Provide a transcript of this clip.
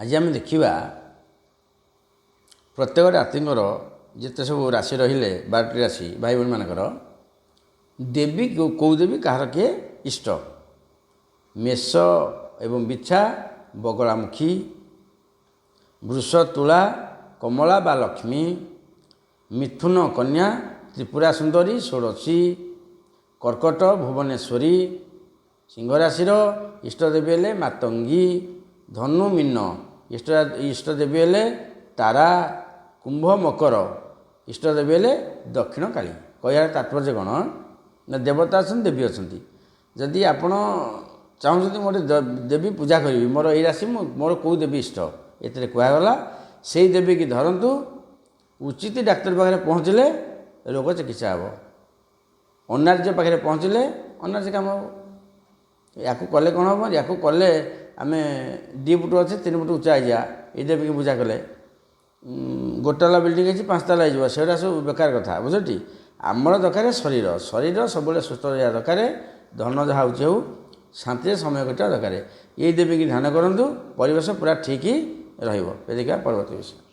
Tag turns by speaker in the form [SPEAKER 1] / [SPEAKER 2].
[SPEAKER 1] ଆଜି ଆମେ ଦେଖିବା ପ୍ରତ୍ୟେକ ରାତିଙ୍କର ଯେତେ ସବୁ ରାଶି ରହିଲେ, 12ଟି ରାଶି ଭାଇ ଭଉଣୀମାନଙ୍କର ଦେବୀ କେଉଁ ଦେବୀ କାହାର କିଏ ଇଷ୍ଟ। ମେଷ ଏବଂ ବିଛା ବଗଳାମୁଖୀ, ବୃଷ ତୁଳା କମଳା ବା ଲକ୍ଷ୍ମୀ, ମିଥୁନ କନ୍ୟା ତ୍ରିପୁରା ସୁନ୍ଦରୀ ଷୋଡ଼ଶୀ, କର୍କଟ ଭୁବନେଶ୍ୱରୀ, ସିଂହ ରାଶିର ଇଷ୍ଟଦେବୀ ହେଲେ ମାତଙ୍ଗୀ, ଧନୁ ମୀନ ଇଷ୍ଟଦେବୀ ହେଲେ ତାରା, କୁମ୍ଭ ମକର ଇଷ୍ଟଦେବୀ ହେଲେ ଦକ୍ଷିଣ କାଳୀ। କହିବାର ତାତ୍ପର୍ଯ୍ୟ କ'ଣ ନା ଦେବତା ଅଛନ୍ତି, ଦେବୀ ଅଛନ୍ତି। ଯଦି ଆପଣ ଚାହୁଁଛନ୍ତି ମୁଁ ଗୋଟେ ଦେବୀ ପୂଜା କରିବି, ମୋର ଏଇ ରାଶି, ମୁଁ ମୋର କେଉଁ ଦେବୀ ଇଷ୍ଟ, ଏଥିରେ କୁହାଗଲା ସେଇ ଦେବୀକି ଧରନ୍ତୁ। ଉଚିତ ଡାକ୍ତର ପାଖରେ ପହଞ୍ଚିଲେ ରୋଗ ଚିକିତ୍ସା ହେବ, ଅନାର୍ଯ୍ୟ ପାଖରେ ପହଞ୍ଚିଲେ ଅନାର୍ଯ୍ୟ କାମ ହେବ। ୟାକୁ କଲେ କ'ଣ ହେବ? ୟାକୁ କଲେ ଆମେ 2 ଫୁଟ ଅଛି 3 ଫୁଟ ଉଚ୍ଚା ହେଇଯିବା। ଏଇ ଦେବୀକି ପୂଜା କଲେ ଗୋଟାଲା ବିଲ୍ଡିଂ ହେଇଛି 5 ତାଲା ହେଇଯିବ, ସେଗୁଡ଼ା ସବୁ ବେକାର କଥା, ବୁଝୁଛି। ଆମର ଦରକାର ଶରୀର, ଶରୀର ସବୁବେଳେ ସୁସ୍ଥ ରହିବା ଦରକାର। ଧନ ଯାହା ହେଉଛି ହେଉ, ଶାନ୍ତିରେ ସମୟ କଟିବା ଦରକାର। ଏଇ ଦେବୀକି ଧ୍ୟାନ କରନ୍ତୁ, ପରିବେଶ ପୁରା ଠିକ୍ ରହିବ। ଦେଖିବା ପରବର୍ତ୍ତୀ ବିଷୟ।